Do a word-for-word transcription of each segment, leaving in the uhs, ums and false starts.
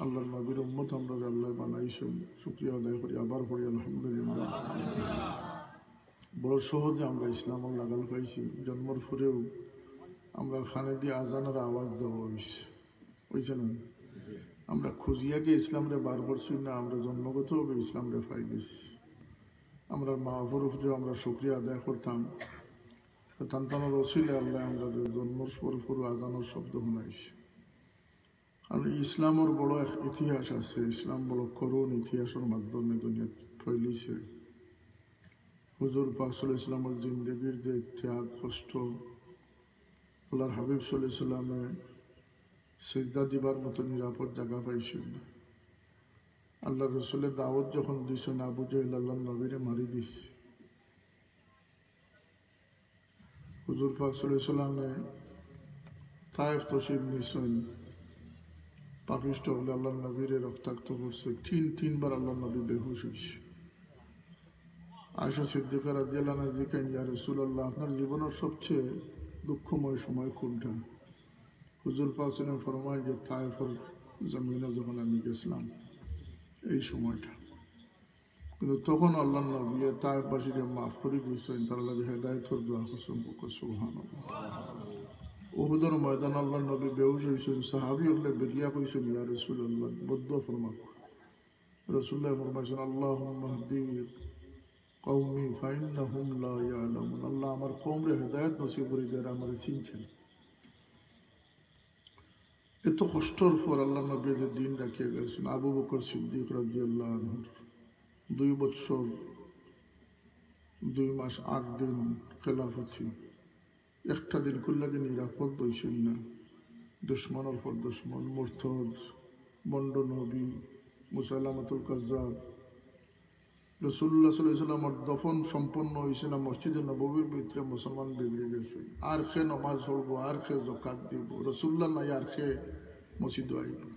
আল্লাহর নবীর উম্মত আমরারে আল্লায় বানাইছইন, শুকরিয়া আদায় করি, আবার পড়ি আলহামদুলিল্লাহ। বড় সহজে আমরা ইসলামর লাগাল পাইছি, জন্মর পরেউ আমরার কানেদি আজানর আওয়াজ দেওয়া অইছে, অইছে না? আমরা খুজিয়া কেউ ইসলামরে বার করছি না, আমরা জন্মগতভাবে ইসলামরে পাই গেছি। আমরার মা বাফর উপরেও আমরা শুকরিয়া আদায় করতাম, তান তানর উসিলায় আল্লায় আমরারে জন্মর পর পর আজানর শব্দ হুনাইছে। কারণ ইসলামর বড় এক ইতিহাস আছে, ইসলাম বড় করুণ ইতিহাসর মাধ্যমে দুনিয়াত ফইলিছে। হুজুর পাক সাল্লাল্লাহু আলাইহি ওয়াসাল্লামর জিন্দেগির যে ত্যাগ, কষ্ট, আল্লাহর হাবিব সাল্লাল্লাহু আলাইহি ওয়াসাল্লামে সিজদা দিবার মতো নিরাপদ জাগা পাইছইন না। আল্লাহর রসুলে দাওয়াত যখন দিছইন, আবু জেহেল আল্লাহর নবীরে মারি দিছে। হুজুর পাক সাল্লাল্লাহু আলাইহি ওয়াসাল্লামে তায়েফ তশরিফ নিছইন, পাপিষ্ঠ অকলে আল্লাহর নবীরে রক্তাক্ত করছে, তিন তিনবার আল্লাহর নবী বেহুশ অইছে। আয়েশা সিদ্দিকা রাদিয়াল্লাহু আনহা জিকাইন, "ইয়া রাসূলুল্লাহ, আপনার জীবনর সবচেয়ে দুঃখময় সময় কোনটা?" হুজুর পাক সাল্লাল্লাহু আলাইহি ওয়াসাল্লাম ফরমায় যে, "তায়েফর জমিনো যখন আমি গেছিলাম, এই সময়টা।" কিন্তু তখন আল্লাহর নবী তায়েফবাসীরে মাফ করি দিছইন, তারার লাগি হেদায়েতর দোয়া করছইন, কউক্কা সুবহানাল্লাহ। উহুদর ময়দান আল্লাহর নবী বেহুশ অইছইন, সাহাবী অকলে বেরিয়া কইছইন, "ইয়া রাসূলুল্লাহ, বদদোয়া ফরমাউক।" রাসূলুল্লাহ ফরমাইছইন, "আল্লাহুম্মাহদি কওমি ফাইন্নাহুম লা ইয়ালামুন।" আল্লাহ, আমার কওমরে হেদায়েত নসিব করি দে, এরা আমারে চিনছে না। এত কষ্টর পর আল্লাহর নবী যে দিন রাখিয়া গেছইন, আবু বকর সিদ্দিক রাদিয়াল্লাহু আনহুর দুই বৎসর, দুই মাস, আট দিন খেলাফতি, একটা দিন কুল্লাগি নিরাপদ অইছইন না। দুশমনর পর দুশমন, মুরতাদ, ভণ্ড নবী, মুসাইলামাতুল কাজ্জাব, রাসূলুল্লাহ সাল্লাল্লাহু আলাইহি ওয়াসাল্লামর দফন সম্পন্ন অইছে না, মসজিদে নববীর ভিতরে মুসলমান বিগড়ি গেছে। আর কে নমাজ পড়বো, আর কে যাকাত দিবো, রাসূলুল্লাহ নাই আর কে মসজিদো আইবো?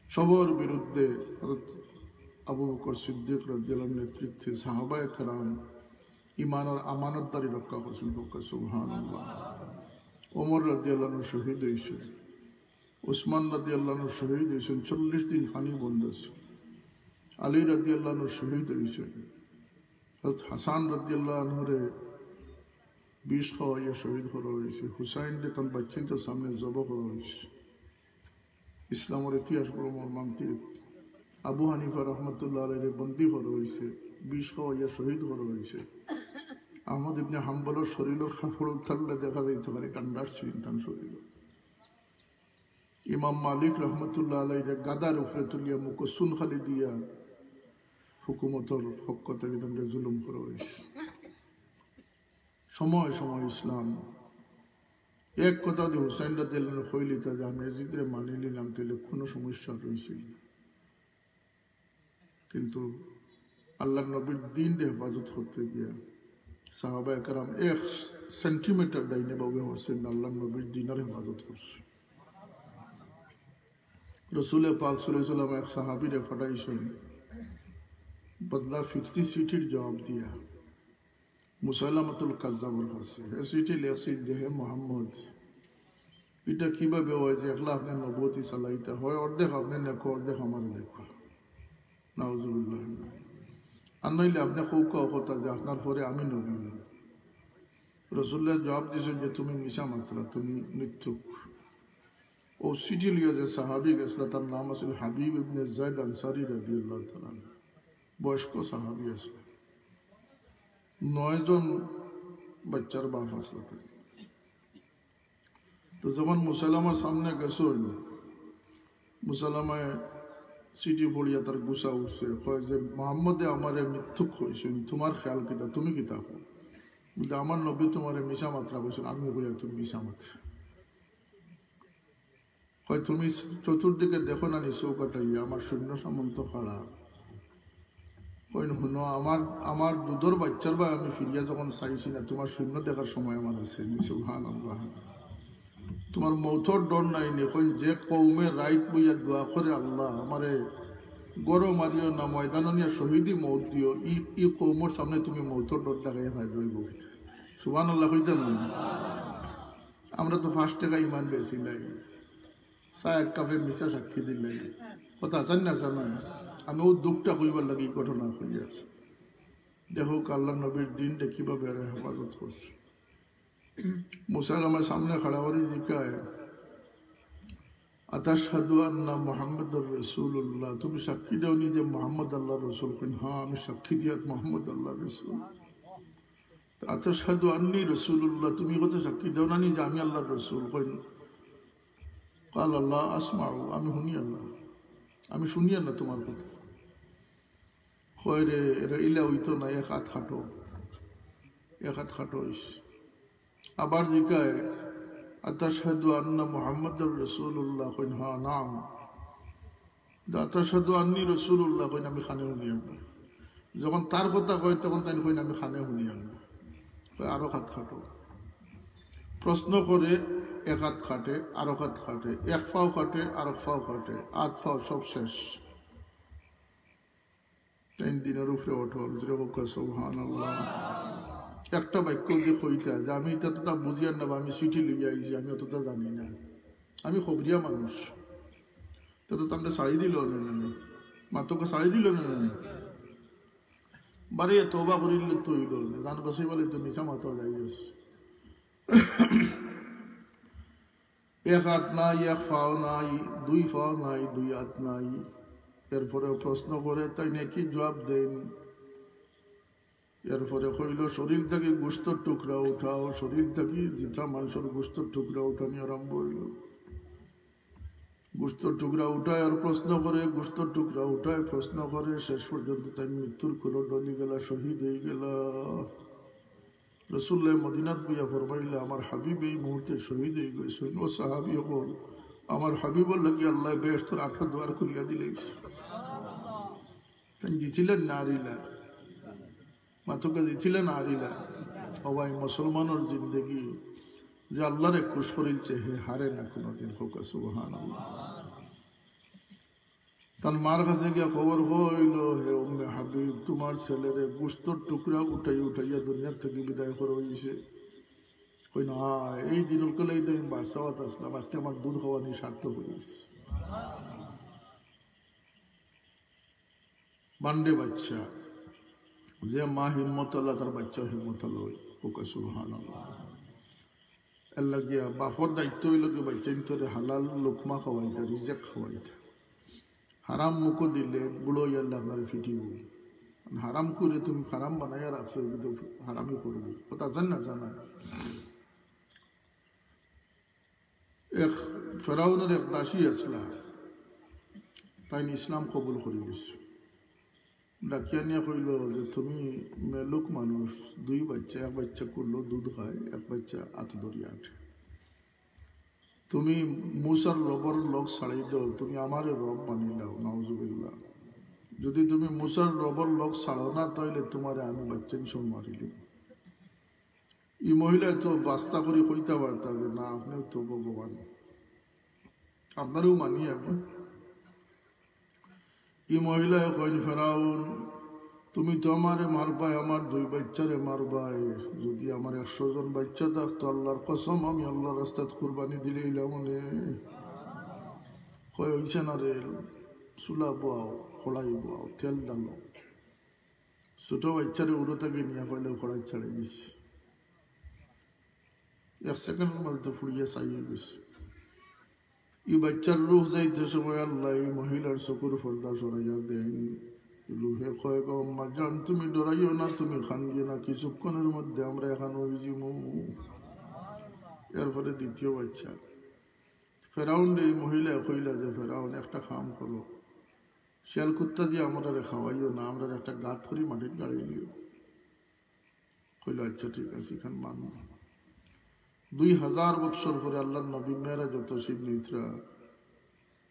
সবর বিরুদ্ধে হযরত আবু বকর সিদ্দিক রাদিয়াল্লাহু আনহুর নেতৃত্বে সাহাবায়ে কেরাম ইমানর আমানতদারি রক্ষা করছইন, কউক্কা সুবহানাল্লাহ। ওমর রাদিয়াল্লাহু আনহু শহীদ অইছইন। উসমান রাদিয়াল্লাহু আনহু শহীদ অইছইন, চল্লিশ দিন পানি বন্ধ আছিল। আলী রাদিয়াল্লাহু আনহু শহীদ অইছইন। হযরত হাসান রাদিয়াল্লাহু আনহুরে বিষ খাওয়াইয়া শহীদ করা অইছে। হুসাইনরে তান বাচ্চাইন্তর সামনে জবো করা অইছে। ইসলামর ইতিহাস বড় মর্মান্তিক। আবু হানিফা রহমতুল্লাহ আলাইহিরে বন্দী করা অইছে, বিষ খাওয়াইয়া শহীদ করা অইছে। আহমদ ইবনে হাম্বলর শরীলর কাপড় উতারলে দেখা যাইতো পারে ঠান্ডার সিন তান শরীল। ইমাম মালিক রহমতুল্লাহ আলাইহিরে গাদার উপরে তুলিয়া মুখো চুন কালি দিয়া হুকুমতর পক্ষ থাকি তানরে জুলুম করা অইছে। সময় সময় ইসলাম এক কথা দি হুসাইন রাদিয়াল্লাহু আনহু কইলিতা যে আমি এজিদরে মানি নিলাম, তাইলে কুনু সমস্যা রইছে না। কিন্তু আল্লাহর নবীর দিনরে হেফাজত করতে গিয়া সাহাবায়ে কেরাম এক সেন্টিমিটার ডাইনে বামে হচ্ছেন, আল্লাহর নবীর দিনর হেফাজত করছে। রসুলে পাক সাল্লাল্লাহু আলাইহি ওয়াসাল্লাম এক সাহাবীরে পাঠাইছেন বদলা ফিরতি চিঠির জবাব দিয়া মুসাইলামাতুল কাজ্জাবর কাছে। হে চিঠি লেখছিল যে, "হে মোহাম্মদ, ইটা কিভাবে অয় যে একলা আপনে নবুয়তি চালাইতা, হয় অর্ধেক আপনে লেখো, অর্ধেক আমারে লেখো?" নাউজুবিল্লাহ। আর নাইলে আপনে কউক্কা অউ কথা যে আপনার পরে আমি নবী। রসুলুল্লায় জবাব দিছইন যে, "তুমি মিছা মাতরা, তুমি মিথ্যুক।" অউ চিঠি লইয়া যে সাহাবী গেছিল, তার নাম আছিল হাবিব ইবনে যায়েদ আনসারী রাদিয়াল্লাহু তাআলা আনহু। বয়স্ক সাহাবী আছিল, নয়জন বাচ্চার বাপ আছিল তাইন। তো যখন মুসাইলামার সামনে গেছইন, মুসাইলামায় চিঠি পড়িয়া তার গুসা উঠছে, কয় যে, "মোহাম্মদে আমারে মিথ্যুক কইছইন, তুমার খেয়াল কিতা, তুমি কিতা কও?" বলে, "আমার নবী তুমারে মিছা মাতরা কইছইন, আমি কইয়ার তুমি মিছা মাতরা।" কয়, "তুমি চতুর্দিকে দেখো না নি চউখ আটাইয়া, আমার সৈন্য সামন্ত খাড়া।" কইন, "হুনো, আমার, আমার দুধর বাচ্চার বায় আমি ফিরিয়া যখন চাইছি না, তুমার সৈন্য দেখার সময় আমার আছে নি?" সুবহানাল্লাহ। "তুমার মউতর ডর নাই নি?" কইন, "যে কওমে রাইত বইয়া দোয়া করে, 'আল্লাহ, আমারে গরো মারিও না, ময়দানো নিয়া শহীদি মউত দিও,' ই, ই কওমর সামনে তুমি মউতর ডর দেখাইয়া ফায়দা অইবো কিতা?" সুবহানাল্লাহ কইতা না? আমরা তো পাঁচ টেকা ইমান বেচিলাই। তা এক কাপে মিছা সাক্ষী দিলে। কথা আছেন না, জানেন? আমি ও দুঃখটা কইবার লাগি ঘটনা কইয়ার। দেখো, আল্লাহর নবীর দিনটা কিভাবে এরা হেফাজত করছে। মুসাইলামায় সামনে খাড়া করি জিকায়, "আতাশহাদু আন্না মুহাম্মাদুর রাসূলুল্লাহ, তুমি সাক্ষী দেও নি যে মোহাম্মদ আল্লাহর রসুল?" কইন, "হ্যাঁ, আমি সাক্ষী দিয়া মোহাম্মদ আল্লাহর রসুল।" "আতাশহাদু আন্নি রাসূলুল্লাহ, তুমি কথা সাক্ষী দেও না নি যে আমি আল্লাহর রসুল?" কইন, "ক্বালা লা আসমাউ, আমি হুনিয়ার না, আমি হুনিয়ার না তুমার কথা।" কয়, "রে, এরা ইলা অইতো না, এক আত কাটো, এক আত কাটো অইছে।" আবার জিকায়, "আতাশহাদু আন্না মুহাম্মাদুর রাসূলুল্লাহ?" কইন, "হ্যাঁ, নাম।" "আতাশহাদু আন্নি রাসূলুল্লাহ?" কইন, "আমি কানে হুনিয়ার না।" যখন তার কথা কয়, তখন তাইন কইন, "আমি কানে হুনিয়ার না।" কয়, "আরো আত কাটো।" প্রশ্ন করে, এক আত কাটে, আরো আত কাটে, এক পাও কাটে, আরো পাও কাটে, আত পাও সব শেষ। তাইন দিনর উপরে অটল, জোরে কউক্কা সুবহানাল্লাহ। একটা বাক্য যে কইতা যে, "আমি ইতা তো তা বুঝিয়ার না, বা আমি চিঠি লইয়া আইছি, আমি অতটা জানি না, আমি খবরিয়া মানুষ।" তে তো তানরে ছাড়ি দিল না, না, না। মাতউক্কা ছাড়ি দিল না, না, না। বারে তওবা করিলে তো অইল না, জান বাঁচাইবার লাগি তো মিছা মাতা যাই আছে। এক আত নাই, এক পাও নাই, দুই পাও নাই, দুই আত নাই। এরপরে প্রশ্ন করে, তাইন একই জবাব দেইন। এরপরে কইল, "শরীর থাকি গোস্তর টুকরা উঠাও।" শরীর থাকি জিতা মানষর গোস্তর টুকরা উঠানি আরম্ভ অইল। গোস্তর টুকরা উঠায় আর প্রশ্ন করে, গোস্তর টুকরা উঠায়, প্রশ্ন করে, শেষ পর্যন্ত তাইন মৃত্যুর কোলে ঢলি গেলা, শহীদ অইগেলা। রাসূলুল্লাহ মদিনাত বইয়া ফরমাইলা, "আমার হাবিব এই মুহূর্তে শহীদ অইগেছইন।" ও সাহাবী অকল, আমার হাবিবর লাগি আল্লায় বেহেশতর আটটা দুয়ার খুলিয়া দিলাইছে। তাইন জিতিলা না হারিলা? মাতউক্কা, জিতিলা না হারিলা? ও ভাই, মুসলমানর জিন্দেগি যে আল্লারে খুশ করিলছে, হে হারে না কোনোদিন। কউক্কা সুবহানাল্লাহ। তান মার কাছে গিয়া খবর কইল, "হে উম্মে হাবিব, তুমার ছেলেরে গোস্তর টুকরা উঠাই উঠাইয়া দুনিয়ার থাকি বিদায় করা অইছে।" কইন, "হ্যাঁ, এই দিনর কালে তো আমি বাচ্চা বাত আসলাম, আজকে আমার দুধ খাওয়ানি সার্থক অইগেছে।" বান্ডে বাচ্চা, যে মা হিম্মত আলা, তার বাচ্চাও হিম্মত আলা অয়। কউক্কা সুবহানাল্লাহ। এর লাগিয়া বাপর দায়িত্ব অইল কি, বাচ্চাইন্তরে হালাল লোকমা খাওয়াইতা, রিজেক খাওয়াইতা। হারাম মুখো দিলে বুড়ো অইয়া আল্লায় আপনারে ফিটিব। হারাম করে তুমি হারাম বানাইয়া রাখছো, কিন্তু হারামি করব। কথা জান না, জানা। এক ফেরাউনর এক দাসী আছলা, তাইন ইসলাম কবুল করি নিছে। ডাকিয়া নিয়া কইল যে, "তুমি মেলুক মানুষ, দুই বাচ্চা, এক বাচ্চা কুলো দুধ খায়, এক বাচ্চা আত ধরিয়া আটে। তুমি মুসার রবর লগ ছাড়ি দেও, তুমি আমারে রব মানি লও।" নাউজুবিল্লাহ। যদি তুমি মুসার রবর লগ ছাড়ো না, তাইলে তুমারে আমি বাচ্চাইন সব মারিলিমু। ই মহিলায় তো বাস্তা করি কইতা পারতা যে, "না, আপনেউ তো ভগবান, আপনারেউ মানি আমি।" ই মহিলায় কইন, "ফেরাউন, তুমি তো আমারে মারবায়, আমার দুই বাচ্চারে মারবায়। যদি আমার একশো জন বাচ্চা থাকতো, আল্লাহর কসম, আমি আল্লাহর রাস্তাত কুরবানি দিলাইলাম অনে।" কয়, "অইছে না রে, চুলা বওয়াও, কড়াই বওয়াও, তেল ঢালো।" ছোট বাচ্চারে উরো থাকি নিয়া কইলে কড়াই ছাড়ি দিছে। এক সেকেন্ডর মাঝে তো ফুড়িয়া ছাই অইগেছে। ই বাচ্চার রুহ যাইতে সময় আল্লায় ই মহিলার চকুর পর্দা সরাইয়া দেইন। রুহে কয়, "গো আম্মা জান, তুমি ডরাইও না, তুমি কান্দিও না, কিছুক্ষণর মধ্যে আমরা একখান অইযিমু।" এরপরে দ্বিতীয় বাচ্চা। ফেরাউনরে ই মহিলায় কইলা যে, "ফেরাউন, একটা কাম করো, শিয়াল কুত্তা দিয়া আমরারে খাওয়াইও না, আমরারে একটা গাত করি মাটিত গাড়াইলিও।" কইল, "আচ্ছা, ঠিক আছে, ইখান মানো।" দুই হাজার বৎসর পরে আল্লাহর নবী মেরাজো তশরিফ নিতরা,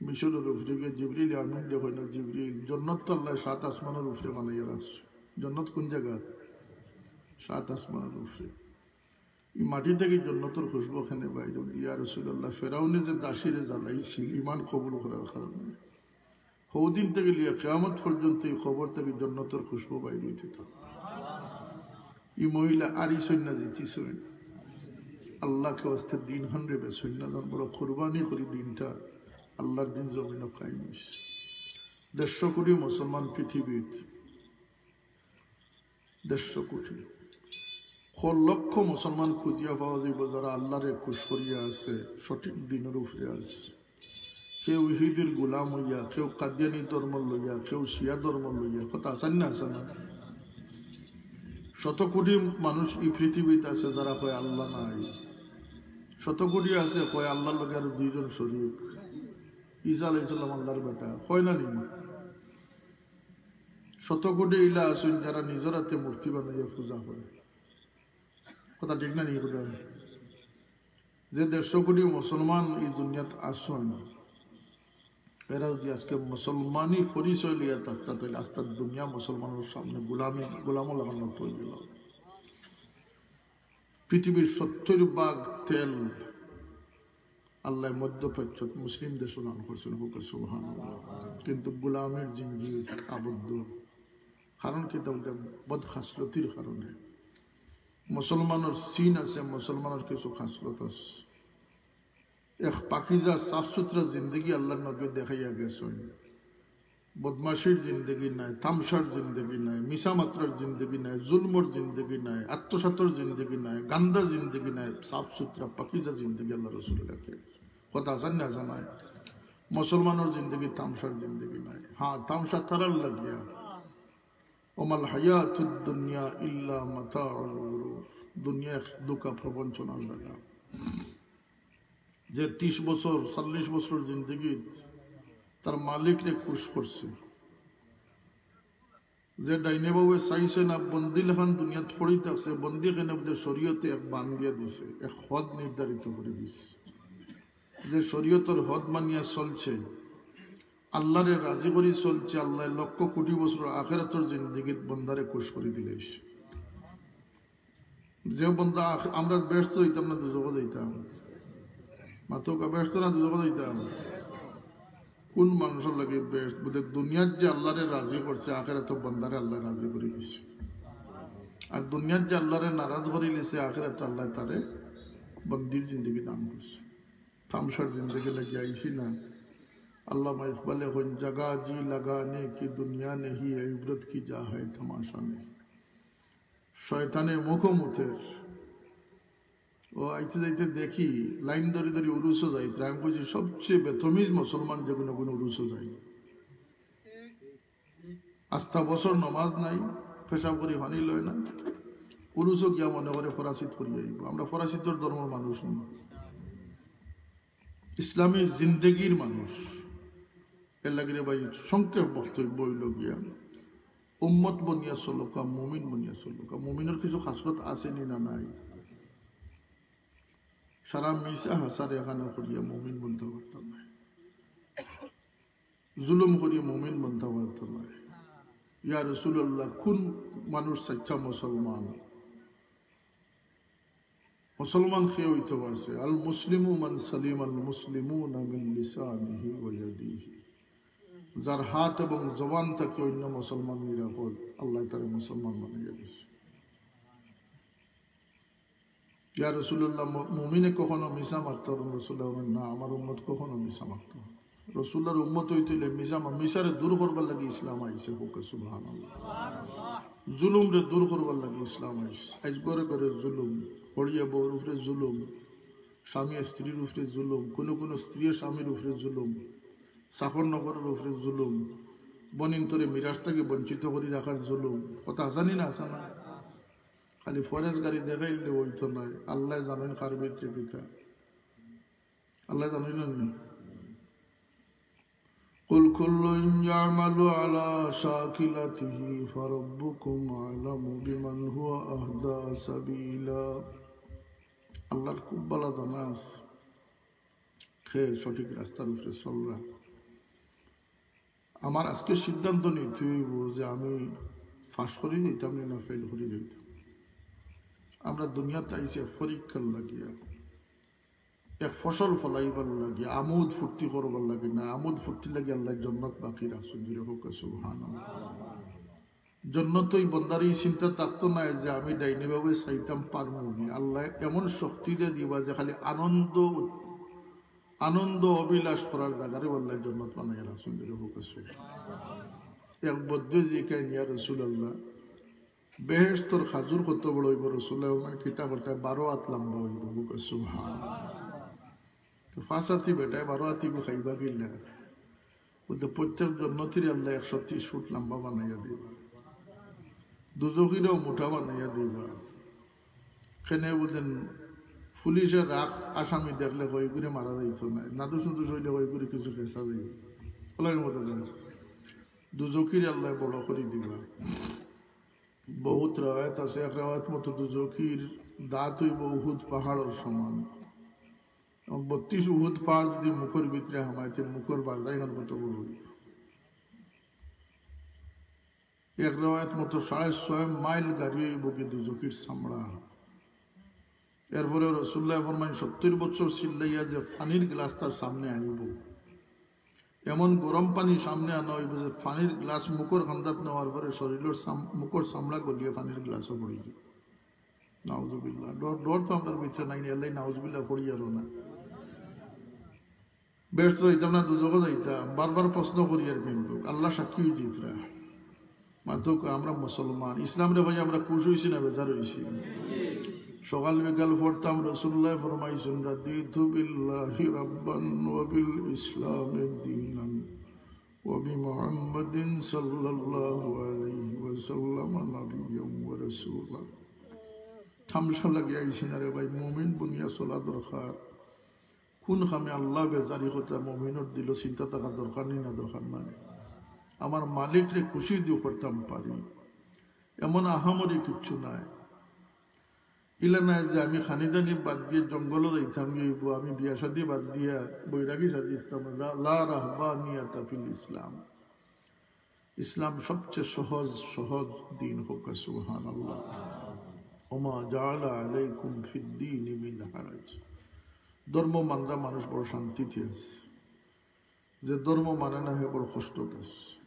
মিশরর উপরে গিয়া জিবরিল আমিনরে কইন, "জিবরিল, জন্নত তো আল্লায় সাত আসমানর উপরে বানাইয়া রাখছে। জন্নত কোন জাগাত? সাত আসমানর উপরে। ই মাটি থাকি জন্নতর খুশবু কেনে বাইর অর?" "ইয়া রাসূলুল্লাহ, ফেরাউনে যে দাসীরে জ্বালাইছিল ইমান কবুল করার কারণে, হউদিন থাকি লইয়া কিয়ামত পর্যন্ত ই কবর থাকি জন্নতর খুশবু বাইর অইতে থাকতো।" ই মহিলা আরিছইন না জিতিছইন? আল্লাহকে ওয়াস্তে দিন খানরে বেচইন না, জান বড় কুরবানি করি দিনটা। আল্লাহর দিন জমিনো কায়েম অইছে। দেড়শো কোটি মুসলমান পৃথিবীত, দেড়শো কোটি। ক লক্ষ মুসলমান খুঁজিয়া পাওয়া যাইব, যারা আল্লাহরে খুশ করিয়া আছে, সঠিক দিনের উপরে আছে। কেউ ইহুদির গোলাম অইয়া, কেউ কাদিয়ানি ধর্ম লইয়া, কেউ শিয়া ধর্ম লইয়া। কথা আছে না, আছে না? শত কোটি মানুষ এই পৃথিবীত আছে, যারা কয় আল্লাহ নাই। শত কোটি আছে, কয় আল্লাহর লগে আরো দুইজন শরীক। ঈসা আলাইহিস সালাম আল্লাহর বেটা, কয় না নি? শত কোটি ইলা আছইন, যারা নিজর হাতে মূর্তি বানাইয়া পূজা করে। কথা ঠিক না নি? কথা, যে দেড়শো কোটি মুসলমান এই দুনিয়াত আছইন, এরা যদি আজকে মুসলমানি পরিচয় লইয়া থাকতা, তাইলে আস্তা দুনিয়া মুসলমানের সামনে গোলামি, গোলামও লাগানো তৈরি হইল। পৃথিবীর সত্তর ভাগ তেল আল্লাহ মধ্যপ্রাচ্যত মুসলিম দেশো দান করছেন, হোক সুবহানাল্লাহ। কিন্তু গোলামির জিঞ্জির আবদ্ধ। কারণ কিতা বলতে, বদ খাসলতির কারণে। মুসলমানর সিন আছে, মুসলমানর কিছু খাসলত আছে। এক পাকিজা সাফ সুতরা জিন্দেগি আল্লাহর নবী দেখাইয়া গেছেন। বদমাশির জিন্দেগি নাই, তামশার জিন্দেগি নাই, মিছা মাতরার জিন্দেগি নাই, জুলমর জিন্দেগি নাই, আত্মসাতর জিন্দেগি নাই, গান্দা জিন্দেগি নাই, সাফ সুতরা পাকিজা জিন্দেগি আল্লাহ রসুল রাখে। কথা আছে না, আছে নাই? মুসলমানর জিন্দেগি তামশার জিন্দেগি নাই। হ্যাঁ, তামশা তারার লাগিয়া। ওমাল হায়াতুদ দুনিয়া ইল্লা মাতাউল গুরুর। দুনিয়া এক ধোঁকা, প্রবঞ্চনার জায়গা। যে ত্রিশ বছর, চল্লিশ বছর জিন্দেগিত তার মালিকরে খুশ করছে, যে ডাইনে বাউয়ে চাইছে না, বন্দি লাখান দুনিয়াত পড়ি থাকছে, বন্দিখানার মধ্যে শরীয়তে এক বান দিয়া দিছে, এক হদ নির্ধারিত করি দিছে। যে শরীয়তর হদ মানিয়া চলছে, আল্লাহরে রাজি করি চলছে, আল্লাহ লক্ষ কোটি বছর আখেরাতর জিন্দেগিত বন্দারে খুশ করি দিলে। যে বন্দা আখ-, আমরা বেহেস্তো যাইতাম না, দুজখো যাইতাম? মাতউক্কা, বেহেস্তো না দুজখো যাইতাম? কোন মানুষর লাগি বেহেস্ত? বুঝে দুনিয়াত যে আল্লাহরে রাজি করছে, আখেরাতো বন্দারে আল্লাহ রাজি করি দিছে। আর দুনিয়াত যে আল্লাহরে নারাজ করি লিছে, আখেরাতো আল্লাহ তারে বন্দির জিন্দেগি দান করছে। তামশার জিন্দেগি লাগি আইছি না। আল্লামা ইকবালে কইন, "জাগা জি লাগানে কি দুনিয়া নেহি, ইবরত কি জা হ্যায় তামাশা নেহি।" শয়তানে মুখো মুতের। ও আইতে যাইতে দেখি, লাইন ধরি ধরি উরুসো যাইতে। আমি কইছি, সবচেয়ে বেতমিজ মুসলমান যেগুন, ওগুন উরুসো যায়। আস্তা বছর নমাজ নাই, পেশাব করি পানি লয় না, উরুসো গিয়া মনে করে ফরাসিত করি আইব। আমরা ফরাসিতর ধর্মর মানুষ নই, ইসলামী জিন্দেগির মানুষ। এর লাগি রে ভাই, সংক্ষেপ বক্তব্য অইল গিয়া, উম্মত বনিয়া চলউক্কা, মুমিন বনিয়া চলউক্কা। মুমিনর কিছু খাসলত আছে নি না নাই? সারা মিছা হাছারে এখানো করিয়া মুমিন বনতা পারতাম নায়। জুলুম করিয়া মুমিন বনতা পারতাম নায়। ইয়া রাসূলুল্লাহ, কোন মানুষ সাচ্চা মুসলমান? মুসলমান কে অইতে পারছে? আল মুসলিমু মান সালিমাল মুসলিমুনা মিন লিসানিহি ওয়া ইয়াদিহি। যার হাত এবং জবান থাকি অইন্য মুসলমান নিরাপদ, আল্লায় তারে মুসলমান বানাইয়া দিছে। ইয়া রাসূলুল্লাহ, মু-, মুমিনে কখনো মিছা মাততো না? রাসূলুল্লাহ বলেন, "না, আমার উম্মত কখনো মিছা মাততো না।" রাসূলুল্লাহর উম্মত অইতে অইলে মিছা মা-, মিছারে দূর করবার লাগি ইসলাম আইছে। হোক সুবহানাল্লাহ। জুলুমরে দূর করবার লাগি ইসলাম আইছে। আইজ ঘরে ঘরে জুলুম, হড়িয়ে বউর উপরে জুলুম, স্বামী স্ত্রীর উপরে জুলুম, কোনো কোনো স্ত্রীয়ে স্বামীর উপরে জুলুম, চাকর নকরর উপরে জুলুম, বনিন্তরে মিরাস থাকি বঞ্চিত করি রাখার জুলুম। কথা আছে নি না, আছে না? খালি ফরেজ গাড়ি দেখাইলে অইতো নায়, আল্লায় জানইন কার ভিতরে কিতা। আল্লায় জানইন না নি? قل كل يعمل على شاكلته فربكم أعلم بمن هو أهدى سبيلا। আল্লাহর খুব ভালা জানা আছে কে সঠিক রাস্তার উপরে চলরা। আমার আজকে সিদ্ধান্ত নিতে অইব যে আমি পাস করি যাইতাম নি না ফেল করি যাইতাম। আমরা দুনিয়াত আইছি এক পরীক্ষার লাগিয়া, এক ফসল ফলাইবার লাগি, আমোদ ফুর্তি করবার লাগি না, আমোদ ফুর্তি লাগি আল্লায় জন্নত বাকি রাখছইন। জোরে হোক সুবহানাল্লাহ। জন্নতো ই বন্দার ই চিন্তা থাকতো নায় যে আমি ডাইনে বাউয়ে চাইতাম পারমু নি। আল্লায় এমন শক্তি দিয়া দিবা যে খালি আনন্দ উৎ-, আনন্দ অভিলাষ করার জাগারে আল্লায় জন্নত বানাইয়া রাখছইন, জোরে কউক্কা সুবহানাল্লাহ। এক বদ্দুয়ে জিকাইন, ইয়া রাসুলাল্লাহ, বেহেশতর খাজুর কত বড় অইবো? রাসুলাল্লায় ফরমাইন, কিতা করতা? বারো আত লাম্বা অইবো, কউক্কা সুবহানাল্লাহ। তো পাঁচ আতি বেটায় বারো আতিগু খাইবা কিলা? বলতে, প্রত্যেক জন্নতিরে আল্লায় একশো তিরিশ ফুট লাম্বা বানাইয়া দিবা, দুজখিরেও মুটা বানাইয়া দিবা। কেনে বুঝেন, পুলিশে রাখ আসামি দেখলে কয়, "ইগুরে মারা যাইতো নায়।" নাদুস নুদুস অইলে কয়, "ইগুরে কিছু খেসা যাইবো।" বলেন মতো দেন। দুজখিরে আল্লায় বড় করি দিবা। বহুত রেওয়ায়েত আছে, এক রেওয়ায়েত মতো দুজখির দাঁত অইবো উহুদ পাহাড়র সমান। এবং বত্রিশ উহুদ পাহাড় যদি মুখর ভিতরে হামায়, তে মুখর বারদাইখান কত বড় অইবো? এক রেওয়ায়েত মতো সাড়ে ছয় মাইল গাড়ি অইবো গি দুজখির চামড়া। এরপরে রাসুলাল্লায় ফরমাইন, সত্তইর বছর চিল্লাইয়া যে পানির গ্লাস তার সামনে আইবো, এমন গরম পানি সামনে আনা অইবো যে পানির গ্লাস মুখর কান্দাত নেওয়ার পরে শরীলর চাম-, মুখর চামড়া গলিয়া পানির গ্লাসও পড়ি যাইবো। নাউজুবিল্লাহ। ডর, ডর তো আমরার ভিতরে নাই, এল্লাগি নাউজুবিল্লাহ পড়ি আরো না। বেহেশতো যাইতাম না, দুজখো যাইতাম, বারবার প্রশ্ন করিয়ার, কিন্তু আল্লাহ সাক্ষী অইছে ইতরা। মাতুক, আমরা মুসলমান, ইসলামরে পাইয়া আমরা খুশ অইছি না বেজার অইছি? সকাল বিকাল পড়তাম, রাসুলুল্লায় ফরমাইছইন, "রাদিতু বিল্লাহি রাব্বান ওয়া বিল ইসলামি দীনান ওয়া বিমুহাম্মাদিন সাল্লাল্লাহু আলাইহি ওয়াসাল্লাম নাবিয়্যান ওয়া রাসূলা।" তামশা লাগিয়া আইছি না রে ভাই, মুমিন বনিয়া চলা দরকার। কুন কামে আল্লাহ বেজারি কথা মুমিনর দিলো চিন্তা থাকা দরকার নি না দরকার নাই? আমার মালিকরে খুশি দিও করতাম পারি, এমন আহামরি কিচ্ছু নাই। ইলা নাই যে আমি খানিদানি বাদ দিয়া জঙ্গলো যাইতাম গি অইবো, আমি বিয়া শাদি বাদ দিয়া বৈরাগী সাজি ইসলাম, লা, লা রাহবানিয়াতা ফিল ইসলাম। ইসলাম সবচেয়ে সহজ, সহজ দিন, কউক্কা সুবহানাল্লাহ। ওমা জাআলা আলাইকুম ফিদ্দীনি মিন হারাজ। ধর্ম মানরা মানুষ বড় শান্তিতে আছে, যে ধর্ম মানে না হে বড় কষ্টত আছে।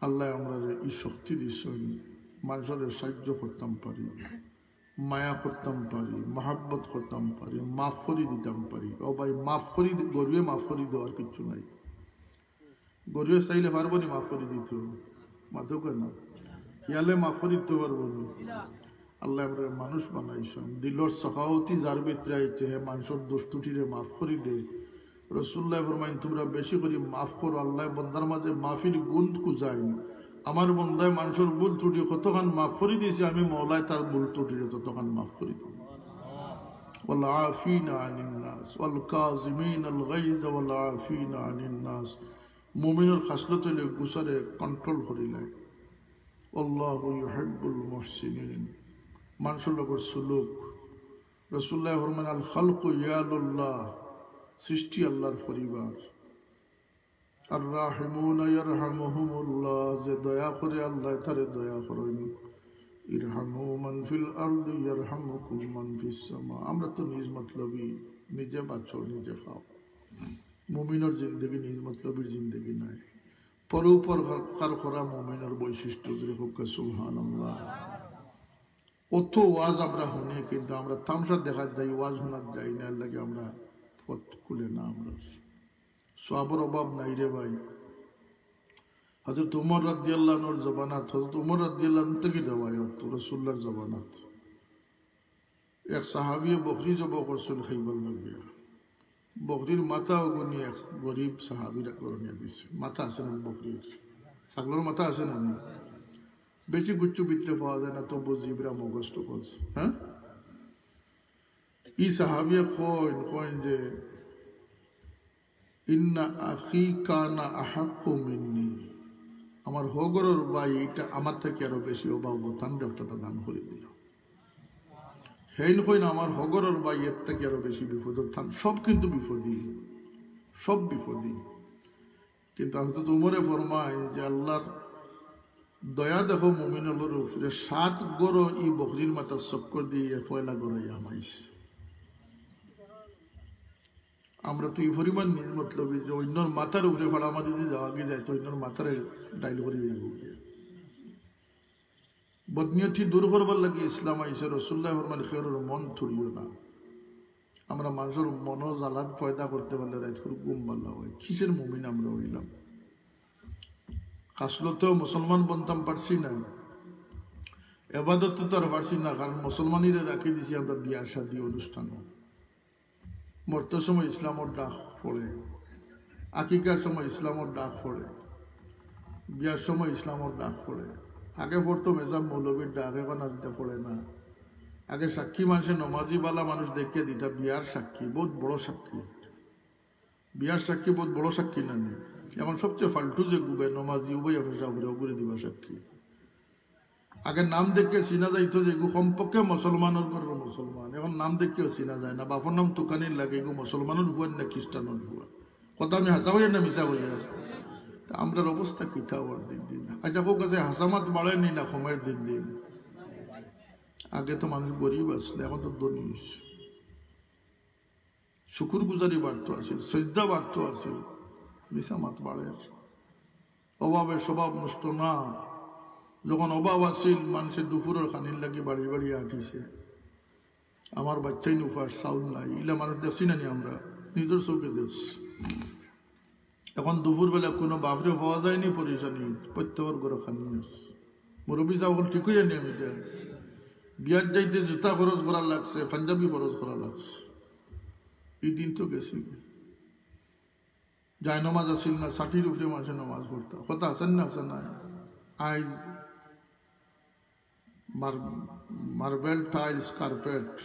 আল্লায় আমরারে ই শক্তি দিছইন, মানষরে সাহায্য করতাম পারি, মায়া করতাম পারি, মহব্বত করতাম পারি, মাফ করি দিতাম পারি। ও ভাই, মাফ করি দি-, গরুয়ে মাফ করি দেওয়ার কিচ্ছু নাই। গরুয়ে চাইলে পারবো নি মাফ করি দিতো? মাতো কেন? ইয়ালে মাফ করি দিতো পারবো নি? আল্লায় আমরারে মানুষ বানাইছইন। দিলর সখাওতি যার ভিতরে আইছে, হে মানষর দোষ ত্রুটিরে মাফ করি দে। রাসুলুল্লায় ফরমাইন, "তুমরা বেশি করি মাফ করো।" আল্লায় বন্দার মাঝে মাফির গুণ খুজাইন। আমার বন্দায় মানষর ভুল ত্রুটি কতখান মাফ করি দিছে, আমি মওলায় তার ভুল ত্রুটিরে ততখান মাফ করি দিমু। ওয়াল আফিনা আনিন নাস, ওয়াল কাজিমিনাল গাইজ, ওয়াল আফিনা আনিন নাস। মুমিনর খাসলত অইলে গুসারে control করিলায়। আল্লাহু ইউহিব্বুল মুহসিনিন। মানষর লগর সুলুক। রাসুলুল্লায় ফরমাইন, "আল খালকু ইয়ালুল্লাহ", সৃষ্টি আল্লাহর পরিবার। "আর রাহিমুনা ইয়ারহামুহুমুল্লাহ", যে দয়া করে আল্লায় তারে দয়া করইন। "ইরহামু মান ফিল আরদি ইয়ারহামুকুম মান ফিস সামা।" আমরা তো নিজ মতলবি, নিজে বাঁচো, নিজে খাও। মুমিনর জিন্দেগি নিজ মতলবির জিন্দেগি নায়। পরোপকার করা মুমিনর বৈশিষ্ট্য, জোরে কউক্কা সুবহানাল্লাহ। অত ওয়াজ আমরা হুনি, কিন্তু আমরা তামশা দেখাত যাই, ওয়াজ হুনাত যাই না, এরলাগি আমরা পথ খুলে না। আমরা সওয়াবর অভাব নাই রে ভাই। হযরত উমর রাদিয়াল্লাহু আনহুর জমানাত, হযরত উমর রাদিয়াল্লাহু আনহু থাকি রেওয়ায়াত, রাসুলুল্লাহর জমানাত এক সাহাবিয়ে বকরি জবো করছইন খাইবার লাগিয়া। বকরির মাথা অগুনি এক গরিব সাহাবির ঘরো নিয়া দিছে। মাথা আছে না বকরির? ছাগলর মাথা আছে না? বেশি গুচ্ছ ভিতরে পাওয়া যায় না, তবু জিবরা মগজ টগজ, হ্যাঁ? ই সাহাবিয়ে কইন, কইন যে, "ইন্না আখি কানা আহাক্কু মিন্নি।" আমার হগরর ভাই ইটা আমার থাকি আরো বেশি অভাবো, তানরে একটা দান করি দিলাম। হেইন কইন, "আমার হগরর ভাই এর থাকি আরো বেশি বিপদো, তান সব কিন্তু বিপদই, সব বিপদই।" কিন্তু হযরত উমরে ফরমাইন যে, "আল্লাহর দয়া দেখো মুমিন অকলর উপরে, সাত ঘরো ই বকরির মাথার চক্কর দিয়া পয়লা ঘরো আইয়া হামাইছে।" আমরা তো ই পরিমাণ নিজ মতলবি যে অইন্যর মাথার উপরে ফাড়া মারি দি যাওয়া গিয়া যায়, তো অইন্যর মাথারে ডাইল করি যাইব। বদনিয়তি দূর করবার লাগি ইসলাম আইছে। রাসুলুল্লায় ফরমাইন, "কেউর মন তুড়িও না।" আমরা মানষর মনো জালাত পয়দা করতে পারলে রাইতকুর ঘুম ভালা অয়। কিসের মুমিন আমরা অইলাম? খাসলতেও মুসলমান বনতাম পারছি না, এবাদত তো আর পারছি না, কারণ মুসলমানিরে রাখি দিছি আমরা বিয়া শাদী অনুষ্ঠানো। মরতর সময় ইসলামর ডাক পড়ে, আকিকার সময় ইসলামর ডাক পড়ে, বিয়ার সময় ইসলামর ডাক পড়ে। আগে পড়তো মেজাব মৌলবীর ডাক, এখন আর ইতা পড়ে না। আগে সাক্ষী মানষে নমাজি ভালা মানুষ দেখিয়া দিতা, বিয়ার সাক্ষী, বউত বড় সাক্ষী। বিয়ার সাক্ষী বউত বড় সাক্ষী না নি? এখন সবচেয়ে ফালতু যে গুবে নমাজি, উবাই আপনি সাগরে উগরে দিবা সাক্ষী। আগে নাম দেখিয়া চিনা যাইতো যে এগু কমপক্ষে মুসলমানর ঘরর মুসলমান, এখন নাম দেখিয়াও চিনা যায় না। বাপর নাম তুকানির লাগে, এগু মুসলমানর ফুয়া না খ্রিস্টানর ফুয়া। কথা আমি হাছা কইয়ার না মিছা কইয়ার? তা আমরার অবস্থা কিতা অর দিন দিন? আচ্ছা, কউক্কা, হাছা মাত বাড়ের নি না কমের দিন দিন? আগে তো মানুষ গরিব আছিল, এখন তো ধনী অইছে। শুকুর গুজারি বাড়তো আছিল, সইজদা বাড়তো আছিল, মিছা মাত বাড়ের। অভাবে স্বভাব নষ্ট না। যখন অভাব আছিল, মানষে দুপুরর খানির লাগি বাড়ি বাড়ি আটিছে। আমার বাইচ্চাইন উপাস, চাউল নাই, ইলা মানুষ দেখছি না নি আমরা? নিজর চউখে দেখছি। এখন দুপুরবেলা কুনু বাপরে পাওয়া যায়নি, পরেশানি, প্রত্যেকর ঘরো খানি আছে। মুরব্বি সাব অকল, ঠিক অইয়ার নি আমি ইতা? বিয়াত যাইতে জুতা খরচ করা লাগছে, পাঞ্জাবি খরচ করা লাগছে। ই দিন তো গেছে। জায়নমাজ আছিল না, ছাটির উপরে মানষে নমাজ পড়তা। কথা আছে না, আছে না? আইজ মার-, মার্বেল টাইলস কার্পেট,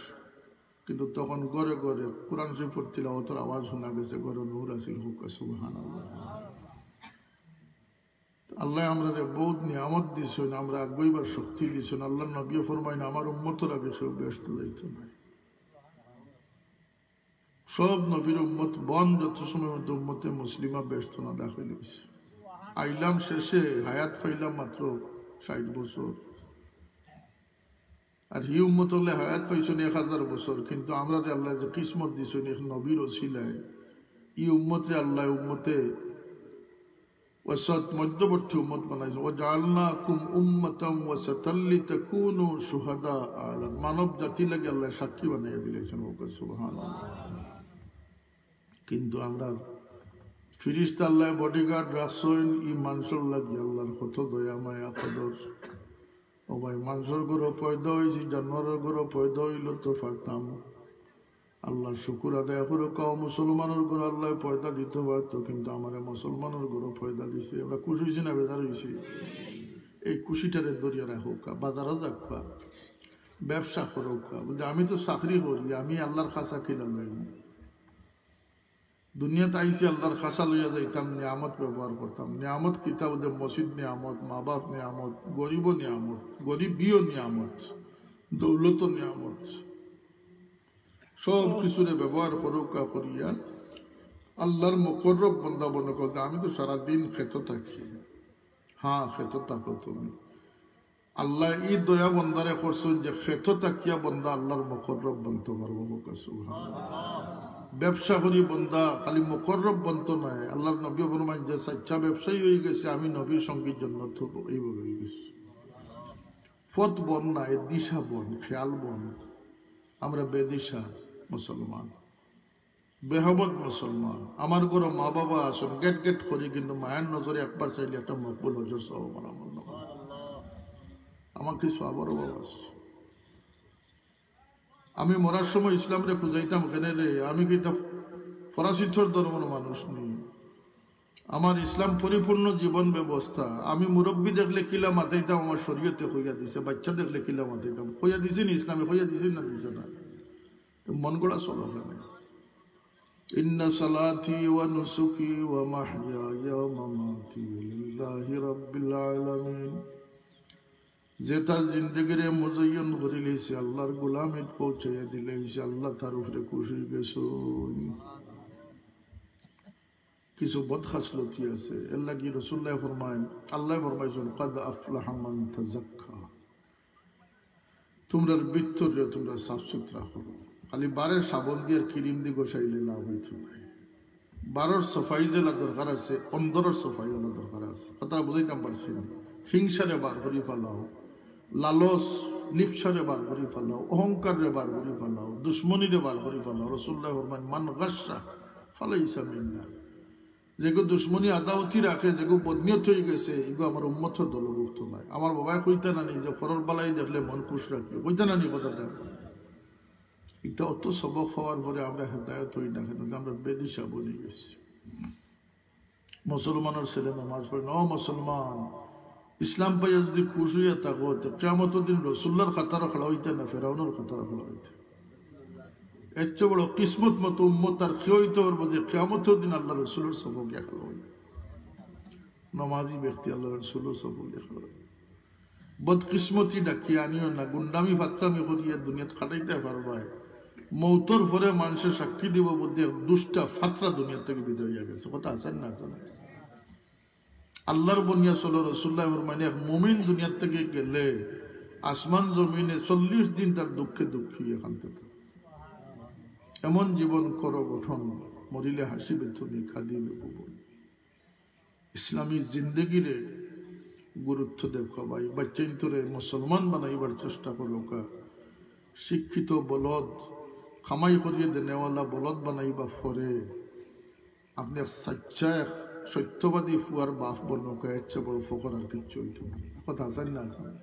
কিন্তু তখন ঘরে ঘরে কোরআন শরীফর তিলাওয়াতর আওয়াজ হুনা গেছে, ঘরো নূর আছিল। কউক্কা সুবহানাল্লাহ। আল্লায় আমরারে বউত নিয়ামত দিছইন, আমরা আগুয়াইবার শক্তি দিছইন। আল্লার নবীয়ে ফরমাইন, "আমার উম্মতর আগে কেউ বেহেস্তো যাইতো নায়।" সব নবীর উম্মত বন যত সময় মধ্যে উম্মতে মুসলিমা বেহেস্তো না দাখিল অইছে। আইলাম শেষে, হায়াত পাইলাম মাত্র ষাইট বছর। আর হি উম্মত অকলে হায়াত পাইছইন এক হাজার বছর, কিন্তু আমরারে আল্লায় যে কিসমত দিছইন এক নবীর ওসিলায়, ই উম্মতরে আল্লায় উম্মতে ওয়াসাত, মধ্যবর্তী উম্মত বানাইছইন। "ওয়াজাআলনাকুম উম্মাতাম ওয়াসাতাল লিতাকুনু শুহাদা আলান।" মানব জাতির লাগি আল্লায় সাক্ষী বানাইয়া দিলাইছইন। কউক্কা সুবহানাল্লাহ। কিন্তু আমরার ফিরিস্তা আল্লায় বডিগার্ড রাখছইন, ই মানষর লাগি আল্লার কত দয়া মায়া কদর। ও ভাই, মানষর ঘরো পয়দা অইছি, জানোয়ারর ঘরো পয়দা অইলে তো পারতাম। আল্লার শুকুর আদায় করো, কও মুসলমানর ঘরো আল্লায় পয়দা দিতো পারতো, কিন্তু আমারে মুসলমানর ঘরো পয়দা দিছে। আমরা খুশ অইছি না বেজার অইছি? এই খুশিটারে ধরিয়া রাখউক্কা, বাজারো যাউক্কা, ব্যবসা করউক্কা। বুলে, "আমি তো চাকরি করি, আমি আল্লার খাছা কিলা লইমু?" দুনিয়াত আইছি আল্লার খাছা লইয়া যাইতাম, নিয়ামত ব্যবহার করতাম। নিয়ামত কিতা? বুলে, মসজিদ নিয়ামত, মা বাপ নিয়ামত, গরিবও নিয়ামত, গরিবিও নিয়ামত, দৌলতও নিয়ামত। সব কিছুরে ব্যবহার করউক্কা করিয়া আল্লার মুকররব বন্দা বনো। কইতে, "আমি তো সারাদিন খেতো থাকি।" হ্যাঁ, খেতো থাকো তুমি। আল্লায় ই দয়া বন্দারে করছইন যে খেতো থাকিয়া বন্দা আল্লার মুকররব বনতো পারবো। কউক্কা সুবহানাল্লাহ। ব্যবসা করি বন্দা খালি মুকররব বনতো নায়। আল্লার নবীয়ে ফরমাইন যে, "সাচ্চা ব্যবসায়ী অইগেছে, আমি নবীর সঙ্গী জন্নত অইবো।" এইভাবে অইগেছে। পথ বন নায়, দিশা বন, খেয়াল বন। আমরা বেদিশা মুসলমান। বেহবত মুসলমান। আমার ঘরো মা বাবা আছইন, গেট গেট করি, কিন্তু মায়ার নজরে একবার চাইলে একটা মকবুল হজর সওয়াব আমার আমল নামায়। আমার কি সওয়াবর অভাব আছে? আমি মরার সময় ইসলামরে খুঁজাইতাম কেনে রে? আমি কিতা ফরাসিথর ধর্মর মানুষ নি? আমার ইসলাম পরিপূর্ণ জীবন ব্যবস্থা। আমি মুরব্বি দেখলে কিলা মাতাইতাম, আমার শরীয়তে কইয়া দিছে। বাইচ্চা দেখলে কিলা মাতাইতাম, কইয়া দিছে নি ইসলামে? কইয়া দিছে না দিছে না? তো মন গড়া চলো কেনে? ইন্না সালাতি ওয়া নুসুকি ওয়া মাহইয়ায়া ওয়া মামাতি লিল্লাহি রাব্বিল আলামিন। যে তার জিন্দেগিরে মুজাইয়ন করিলাইছে, আল্লার গোলামিত পৌঁছাইয়া দিলাইছে, আল্লা তার উপরে খুশ অইগেছইন। কিছু বদখাসলতি আছে, এরলাগি রাসুলুল্লায় ফরমাইন, আল্লায় ফরমাইছইন, "কাদ আফলাহা মান তাজাক্কা।" তুমরার ভিতররে তুমরা সাফ সুতরা করো। খালি বারে সাবন দি আর ক্রিম দি ঘষাইলে লাভ অইতো নায়। বারর সাফাই যেলা দরকার আছে, অন্দরর সাফাই অলা দরকার আছে। কথাটা বুঝাইতাম পারছি না? হিংসারে বার করি ফালাও, লালচ লিপ্সারে বার করি ফালাও, অহংকাররে বার করি ফালাও, দুশমনিরে বার করি ফালাও। রাসূলুল্লাহ ফরমাইন, "মান গাশশা ফালাইসা মিন্না।" যেগু দুশমনি আদাওতি রাখে, যেগু বদনিয়ত অইগেছে, ইগু আমার উম্মতর দলভুক্ত নায়। আমার বাবায় কইতা নানি যে পরর বালাই দেখলে মন খুশ রাখিও, কইতা নানি কথাটা? ইতা অত সবক পাওয়ার পরে আমরা হেদায়ত অই না কেনে? যে আমরা বেদিশা বনি গেছি। মুসলমানর ছেলে নামাজ পড়ে না। ও মুসলমান, ইসলাম পাইয়া যুদি খুশ অইয়া থাকো, তে কিয়ামতর দিন রসুলুল্লাহর কাতারো খাড়া অইতে না, ফেরাউনর কাতারো খাড়া অইতে? এর চেয়ে বড় কিসমত মতো উম্মত আর কেউ অইতে পারবো যে কিয়ামতর দিন আল্লাহ রসুলুল্লাহর সফো গিয়া খাড়া অইবো, নামাজি ব্যক্তি আল্লাহ রসুলুল্লাহর সফো গিয়া খাড়া অইবো। বদকিসমতি ডাকিয়া আনিও না, গুন্ডামি ফাতরামি করিয়া দুনিয়াত কাটাইতে পারবায়। মৌতর পরে মানষে সাক্ষী দিবো বুলে এক দুষ্টা ফাতরা দুনিয়ার থাকি বিদায় অইয়া গেছে। কথা আছে না, আছে না? আল্লাহর বনিয়া চলো, রাসূলুল্লাহ ফরমাইন, এক মুমিন দুনিয়ার থাকি গেলে আসমান জমিনে চল্লিশ দিন তার দুঃখে দুঃখী অইয়া কানতে থাকে। এমন জীবন করো গঠন, মরিলে হাসিবে তুমি, কাঁদিবে ভুবন। ইসলামী জিন্দেগিরে গুরুত্ব দেউক্কা ভাই, বাচ্চাইন্তরে মুসলমান বানাইবার চেষ্টা করউক্কা। শিক্ষিত বলদ, কামাই করিয়া দেনেওয়ালা বলদ বানাইবা পরে, আপনে এক সাচ্চা, এক সত্যবাদী ফুয়ার বাপ বনউক্কা, এর চেয়ে বড় ফখর আর কিচ্ছু অইতো নায়। কথা আছে না, আছে না?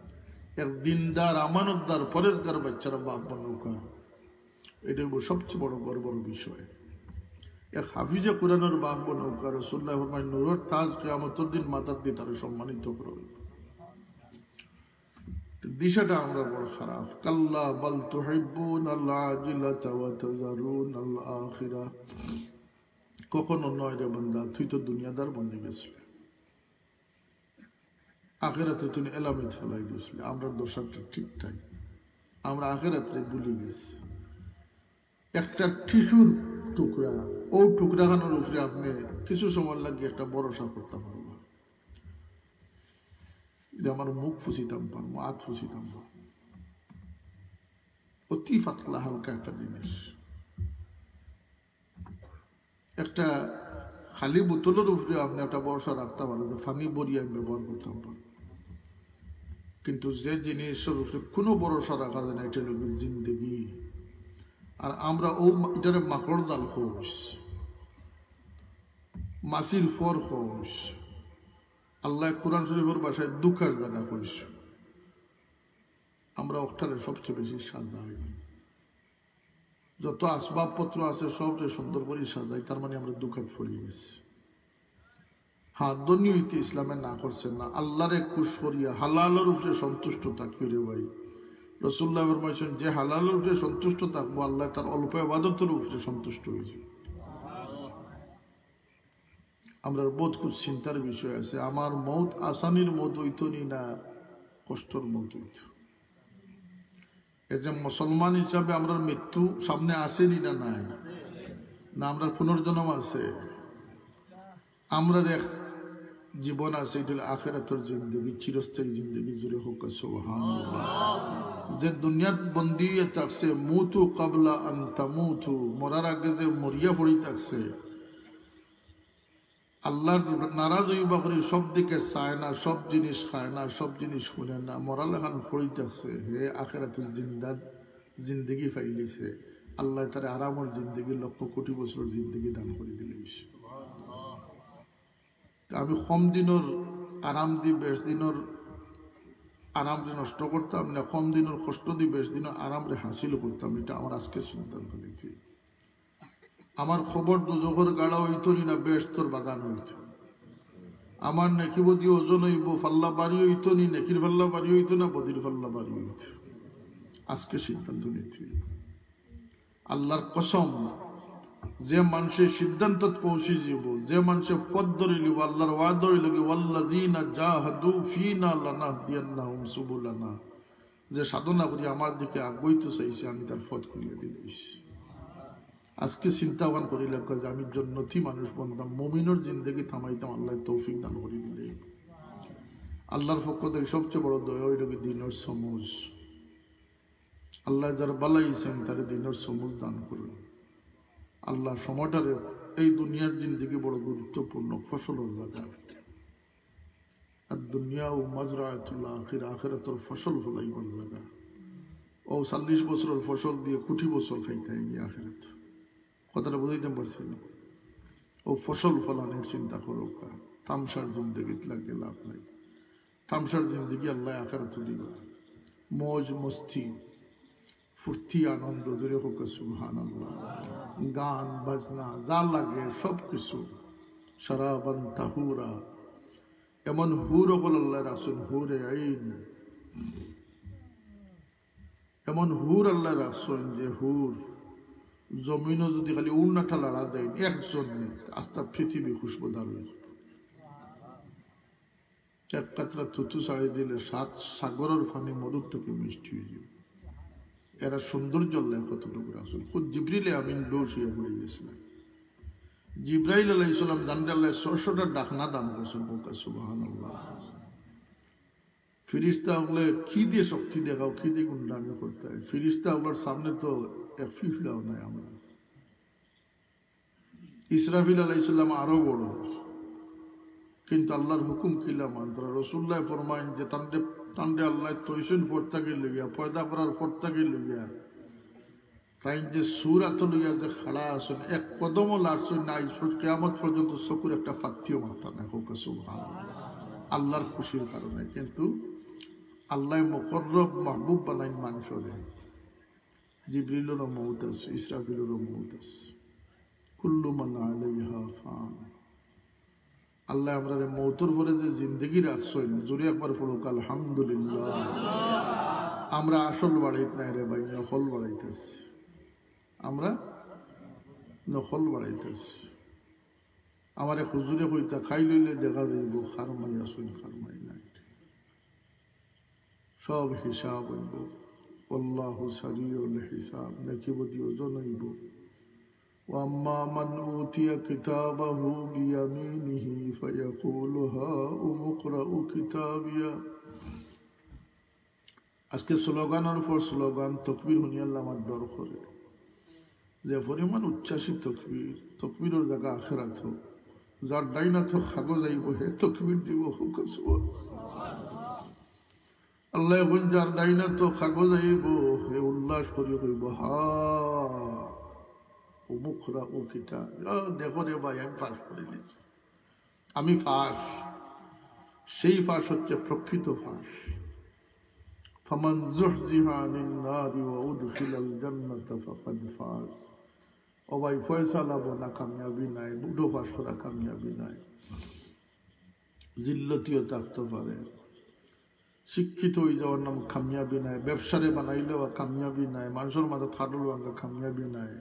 এক দিনদার, আমানতদার, পরেজগার বাচ্চার বাপ বনউক্কা, ইটা অইবো সবচেয়ে বড় গর্বর বিষয়। এক হাফিজে কোরআনর বাপ বনউক্কা, রাসূলুল্লাহ ফরমাইন, নূরর তাজ কিয়ামতর দিন মাথাত দি তারে সম্মানিত করা অইবো। দিশাটা আমরার বড় খারাপ। কাল্লা বাল তুহিব্বুনাল আজিলাতা ওয়া তাযারুনাল আখিরা। কখনো নয় রে বান্দা, তুই তো দুনিয়াদার বনি গেছলে। আখেরাতরে তুই এলামিত ফালাই দিছলে। আমরার দশাটা ঠিক তাই। আমরা আখেরাতরে ভুলি গেছি। একটা টিস্যুর টুকরা, অউ টুকরাখানর উপরে আপনে কিছু সময় লাগি একটা ভরসা করতা পারবা যে আমার মুখ ফুছিতাম পারমু, আত ফুছিতাম পারমু। অতি পাতলা হালকা একটা জিনিস। একটা খালি বোতলর উপরে আপনে একটা ভরসা রাখতা পারইন যে পানি ভরি আমি ব্যবহার করতাম পারি, কিন্তু যে জিনিসর উপরে কুনু ভরসা রাখা যায় না, ইটা অইলো জিন্দেগি। আর আমরা অউ মা-, ইটারে মাকড় জাল কওয়া অইছে, মাছির ফর কওয়া অইছে। আল্লায় কোরআন শরীফর ভাষায় ধুকার জাগা কইছে। আমরা অকটারে সবচেয়ে বেশি সাজাই। যত আসবাবপত্র আছে সবরে সুন্দর করি সাজাই, তার মানে আমরা ধুকাত পড়ি গেছি। হ্যাঁ, ধনী অইতে ইসলামে না করছে না, আল্লারে খুশ করিয়া হালালর উপরে সন্তুষ্ট থাকিও রে ভাই। রাসূলুল্লাহ ফরমাইছইন, যে হালালর উপরে সন্তুষ্ট থাকবো, আল্লায় তার অল্প ইবাদতর উপরে সন্তুষ্ট অইযিবো। আমরার বউত কুছ চিন্তার বিষয় আছে, আমার মউত আসানির মউত অইতো নি না কষ্টর মউত অইতো? এ যে মুসলমান হিসাবে আমরার মৃত্যু সামনে আছে নি না নাই? না, আমরার পুনর্জন্ম আছে? আমরার এক জীবন আছে, ইটা অইলো আখেরাতর জিন্দেগি, চিরস্থায়ী জিন্দেগি। জোরে কউক্কা সুবহানাল্লাহ। যে দুনিয়াত বন্দী অইয়া থাকছে, মুতু ক্বাবলা আন তামুতু, মরার আগে যে মরিয়া পড়ি থাকছে, আল্লার নারাজ অইবা করি সব দিকে চায় না, সব জিনিস খায় না, সব জিনিস হুনে না, মরার লাখান পড়ি থাকছে, হে আখেরাতর জিন্দা জিন্দেগি পাইলিছে, আল্লায় তারে আরামর জিন্দেগি লক্ষ কোটি বছরর জিন্দেগি দান করি দিলাইছে। তে আমি কম দিনর আরাম দি বেশ দিনর আরামরে নষ্ট করতাম না, কম দিনর কষ্ট দি বেশ দিনর আরামরে হাসিল করতাম, ইটা আমার আজকে সিদ্ধান্ত নিতে অইবো। আমার কবর দুজখর গাড়া অইতো নি না বেহেশতর বাগান অইতো? আমার নেকি বদি ওজন অইবো, পাল্লা ভারি অইতো নি, নেকির পাল্লা ভারি অইতো না বদির পাল্লা ভারি অইতো? আজকে সিদ্ধান্ত নিতে অইবো। আল্লার কসম, যে মানষে সিদ্ধান্তত পৌঁছি যিবো, যে মানষে পথ ধরিলিবো, আল্লার ওয়াদা অইলো গি, "ওয়াল্লাযীনা জাহাদু ফীনা লানাহদিয়ান্নাহুম সুবুলানা।" যে সাধনা করি আমার দিকে আগাইতো চাইছে, আমি তার পথ খুলিয়া দিলাইছি। আজকে চিন্তা ভাবনা করি লাগবে যে আমি জন্নতি মানুষ বনতাম, মুমিনর জিন্দেগি থামাইতাম, আল্লায় তৌফিক দান করি দিলে। আল্লার পক্ষ থাকি সবচেয়ে বড় দয়া অইলো গি দিনর সমুজ। আল্লায় যার ভালাই চাইন, তারে দিনর সমুজ দান করইন। আল্লায় সময়টারে, এই দুনিয়ার জিন্দেগি বড় গুরুত্বপূর্ণ, ফসলর জাগা। আর দুনিয়া ও মাজরাতুল আখিরা, আখিরাতর ফসল ফলাইবার জাগা। ও চল্লিশ বছরর ফসল দিয়া কুটি বছর খাইতায় নি আখেরাত। কথাটা বুঝাইতাম পারছি না? ও ফসল ফলানির চিন্তা করউক্কা, তামশার জিন্দেগিত লাগি লাভ নাই। তামশার জিন্দেগি আল্লায় আখেরাতো দিবা। মজ মস্তি, ফুর্তি, আনন্দ, জোরে কউক্কা সুবহানাল্লাহ। গান বাজনা যা লাগে সব কিছু। শারাবান তাহুরা, এমন হুর অকল আল্লায় রাখছইন, হুরে আইন। এমন হুর আল্লায় রাখছইন যে হুর জমিনো যুদি খালি উড়নাটা লাড়া দেইন একজনে, আস্তা পৃথিবী খুশবুদার অইযিবো। এক কাতরা থুথু ছাড়ি দিলে সাত সাগরর পানি মধুর থাকি মিষ্টি অইযিবো। এরা সৌন্দর্য আল্লায় কতটুকু রাখছইন। খুদ জিবরিলে আমিন বেহুশ অইয়া পড়ি গেছিলা। জিব্রাইল আলাইহিস সালাম যানরে আল্লায় ছয়শোটা ডাকনা দান করছইন, কউক্কা সুবহানাল্লাহ। ফিরিস্তা অকলে কি দিয়া শক্তি দেখাও, কি দিয়া গুন্ডামি করতায়? ফিরিস্তা অকলর সামনে তো এক ফিফড়াও নাই আমরা। ইসরাফিল আলাইহিস সালাম আরো বড়, কিন্তু আল্লাহর হুকুম কিলা মানতারা? রাসুলুল্লায় ফরমাইন যে তানরে, তানরে আল্লায় তৈছইন পর থাকি লইয়া, পয়দা করার পর থাকি লইয়া, তাইন যে সুর আতো লইয়া যে খাড়া আছইন, এক কদমও লাড়ছইন না, আইজ কিয়ামত পর্যন্ত চকুর একটা ফাত্তিও মারতা নায়, কউক্কা সুবহানাল্লাহ। আল্লাহর খুশির কারণে। কিন্তু আল্লায় মুকররব মাহবুব বানাইন মানষরে। জিবরিলরও মউত আছে, ইসরাফিলরও মউত আছে। কুল্লু মান আলাইহা ফান। আল্লায় আমরারে মউতর পরে যে জিন্দেগি রাখছইন, জোরে একবার পড়উক্কা আলহামদুলিল্লাহ। আমরা আসল বাড়িত নাই রে ভাই, নকল বাড়িত আছি। আমরা নকল বাড়িত আছি। আমারে হুজুরে কইতা, খাইল অইলে দেখা যাইবো, খারমাই আছইন, খারমাই নাই। সব হিসাব অইবো। ওয়াল্লাহু সারিউল হিসাব, নেকি বদি ওজন অইবো। ওয়া আম্মা মান উতিয়া কিতাবাহু বিয়ামিনিহি ফায়াকুলু হাউম ইকরাউ কিতাবিয়া। আজকে স্লোগানর পর স্লোগান, তকবির হুনিয়াল্লা আমার ডর করে। যে পরিমাণ উচ্ছ্বাসী তকবির, তকবিরর জাগা আখেরাত। যার ডাইনাত কাগজ আইবো, হে তকবির দিবো, কউক্কা সুবহানাল্লাহ। আল্লায় কইন, যার ডাইনাত কাগজ আইবো, হে উল্লাস করি কইবো, হাউম ইকরাউ কিতাবিয়া, দেখো রে ভাই, আমি পাশ করিলিছি, আমি পাশ। সেই পাশ হচ্ছে প্রকৃত পাশ। ফামান যুহযিহা আনিন নারি ওয়া উদখিলাল জান্নাতা ফাকাদ ফাজ। ও ভাই, ফয়সালা বনা কামিয়াবি নায়, বুডো পাশ করা কামিয়াবি নায়। জিল্লতিও থাকতো পারে, শিক্ষিত অই যাওয়ার নাম কামিয়াবি নায়, ব্যবসারে বানাইলেও কামিয়াবি নায়, মানষর মাথাত খাটল ভাঙ্গা কামিয়াবি নায়।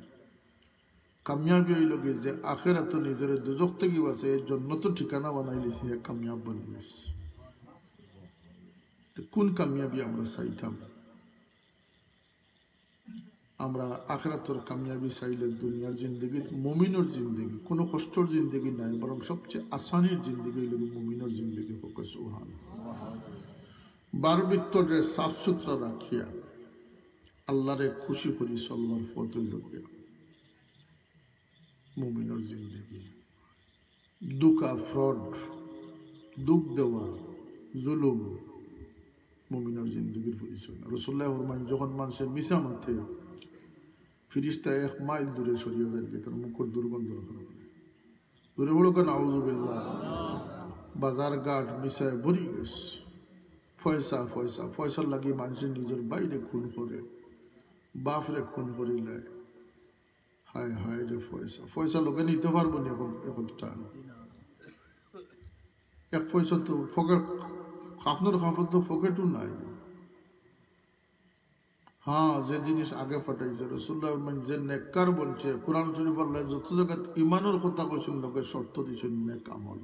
কামিয়াবি অইলো গি যে আখেরাতো নিজরে দুজখ থাকি বাঁচাইয়া জন্নতো ঠিকানা বানাইলিছে, হে কামিয়াব বানাইলিছে। তো কুন কামিয়াবি আমরা চাইতাম? আমরা আখেরাতর কামিয়াবি চাইলে দুনিয়ার জিন্দেগিত মুমিনর জিন্দেগি, কুনু কষ্টর জিন্দেগি নায়, বরং সবচে আসানির জিন্দেগি অইলো গি মুমিনর জিন্দেগি। কউক্কা সুবহানাল্লাহ। বার ভিতরে সাফ সুতরা রাখিয়া আল্লারে খুশি করি চলবার পথ অইলো গিয়া মুমিনর জিন্দেগি। ধুকা, fraud, দুখ দেওয়া, জুলুম মুমিনর জিন্দেগির পরিচয় না। রাসুলুল্লায় ফরমাইন, যখন মানষে মিছা মাতে, ফিরিস্তা এক মাইল দূরে সরিয়া যাইন, তার মুখর দুর্গন্ধর কারণে। দূরে বড় কেন, আউযুবিল্লাহ। বাজার ঘাট মিছায় ভরি গেছে। পয়সা, পয়সা, পয়সার লাগি মানষে নিজর ভাইরে খুন করে, বাপরে খুন করিলায়। হায় হায় রে পয়সা, পয়সা লগে নিতে পারবো নি এখন, এখন তা। এক পয়সা তো পকেট, কাফনের কাপড় তো পকেটও নাই। হ্যাঁ, যে জিনিস আগে পাঠাইছে, রাসুলুল্লায় ফরমাইন, যে নেককার বনছে, কোরআন শরীফ আল্লায় যত জাগাত ইমানর কথা কইছইন, লগে শর্ত দিছইন নেক আমল।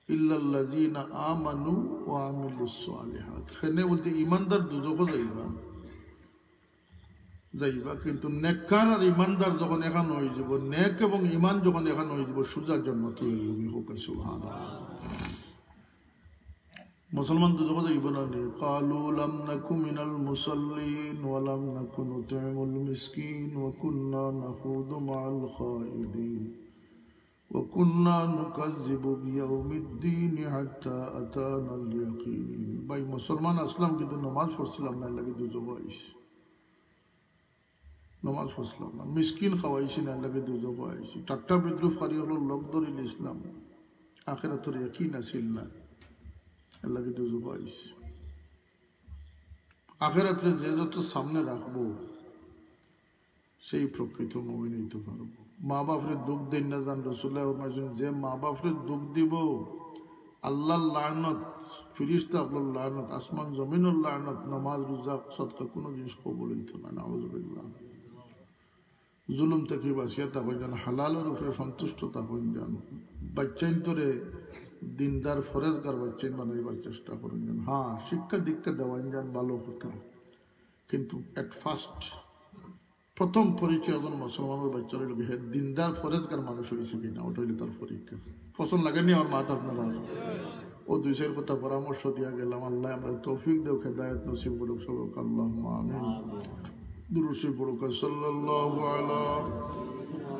ইল্লাল্লাযীনা আমানু ওয়া আমিলুস সালিহাত। কেনে বলতে ইমানদার দুজখো যাইবা, যাইবা, কিন্তু নেককার আর ইমানদার যখন একখান অইযিবো, নেক এবং ইমান যখন একখান অইযিবো, সুজা জন্নতি অইযিবো। কউক্কা সুবহানাল্লাহ। মুসলমান দুজখো যাইবো না নি? ক্বালু লাম নাকু মিনাল মুসাল্লিন ওয়া লাম নাকু নুতইমুল মিসকিন ওয়া কুন্না নাখুদু মাআল খাইদিন। وكنا نكذب بيوم الدين حتى أتانا اليقين। ভাই, মুসলমান আছলাম, কিন্তু নামাজ পড়ছিলাম না, এর লাগি দুজখো আইছি। নামাজ পড়ছিলাম না, মিসকিন খাওয়াইছি না, এর লাগি দুজখো আইছি। ঠাট্টা বিদ্রুপকারী অকলর লগ ধরিলিছলাম, আখেরাতর ইয়াকিন আছিল না, এর লাগি দুজখো আইছি। আখেরাতরে যে যত সামনে রাখবো, সেই প্রকৃত মুমিন অইতো পারবো। মা বাপরে দুখ দেইন না যান, রাসুলুল্লায় ফরমাইছইন, যে মা বাপরে দুখ দিবো, আল্লার লানত, ফিরিস্তা অকলর লানত, আসমান জমিনর লানত, নামাজ, রোজা, সদকা কুনু জিনিস কবুল অইতো না, নাউজুবিল্লাহ। জুলুম থাকি বাচিয়া থাকইন যান, হালালর উপরে সন্তুষ্ট থাকইন যান, বাইচ্চাইন্তরে দিনদার ফরেজগার বাইচ্চাইন বানাইবার চেষ্টা করইন যান। হ্যাঁ, শিক্ষা দীক্ষা দেওয়াইন যান, ভালো কথা, কিন্তু at first প্রথম পরিচয় একজন মুসলমানর বাইচ্চার অইলো গি, হে দিনদার ফরেজগার মানুষ অইছে কিনা, ওটা অইলো তার পরীক্ষা। পছন্দ লাগেনি আমার মাত আপনারার? ও দুই চাইর কথা পরামর্শ দিয়া গেলাম। আল্লায় আমরারে তৌফিক দেউক, হেদায়েত নসিব করুক, সবক আল্লাহুম্মা আমিন। দুরূদ শরীফ পড়ুক, সাল্লাল্লাহু আলা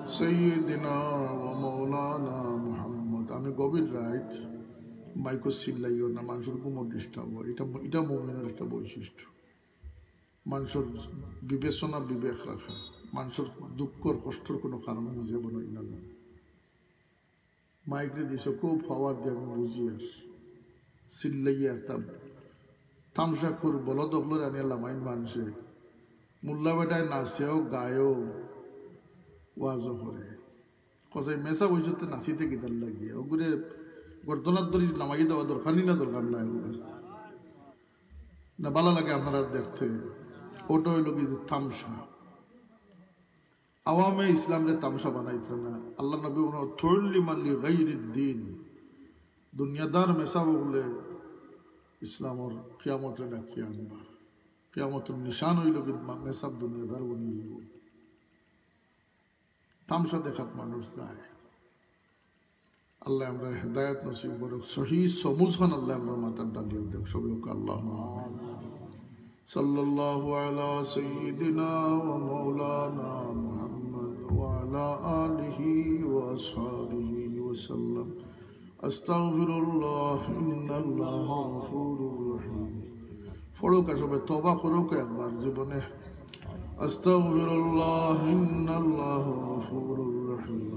সাইয়্যিদিনা ওয়া মাওলানা মুহাম্মদ। আমি গভীর রাইত মাইকো চিল্লাইও না, মানষর ঘুমো disturb অয়। ইটা, ইটা মুমিনর একটা বৈশিষ্ট্য। মানষর বিবেচনা, বিবেক রাখা, মানষর দুঃখর কষ্টর কুনু কারণ নিজে বনই না। মাইকরে দিছো খুব power দিয়া, আমি বুঝি আর চিল্লাইয়া একটা তামশাখুর বলদ অকলরে আনিয়া লামাইন মানষে। মোল্লা বেটায় নাচেও, গায়ও, ওয়াজও করে। কসাই মেসাব অইছে তে নাচিতে কিতার লাগিয়া? ওগুরে গর্দনাত ধরি লামাই দেওয়া দরকার নি না দরকার নাই? ওগুরে না ভালা লাগে আপনারার দেখতে? ওটা অইলো গি যে তামশা। আওয়ামে ইসলামরে তামশা বানাইতা না। আল্লার নবী বলেন, "তুল্লিমা লি গাইরিদ দ্বীন।" দুনিয়াদার মেসাব অকলে ইসলামর কিয়ামতরে ডাকিয়া আনবা। কিয়ামতর নিশান অইলো গি মা-, মেসাব দুনিয়াদার বনি যাইবো। তামশা দেখাত মানুষ যায়। আল্লায় আমরারে হেদায়েত নসিব করুক, সহি সমুজ খান আল্লায় আমরার মাথাত ডালিয়া দেউক, সবক আল্লাহুম্মা আমিন। সাল্লাল্লাহু আলা সাইয়্যিদিনা ওয়া মাওলানা মুহাম্মদ ওয়া আলা আলিহি ওয়া আসহাবিহি ওয়া সাল্লাম। আস্তাগফিরুল্লাহ, ইন্নাল্লাহা গফুরুর রহিম। পড়ুক, সবে তওবা করুক একবার জীবনে। আস্তাগফিরুল্লাহ, ইন্নাল্লাহা গফুরুর রহিম।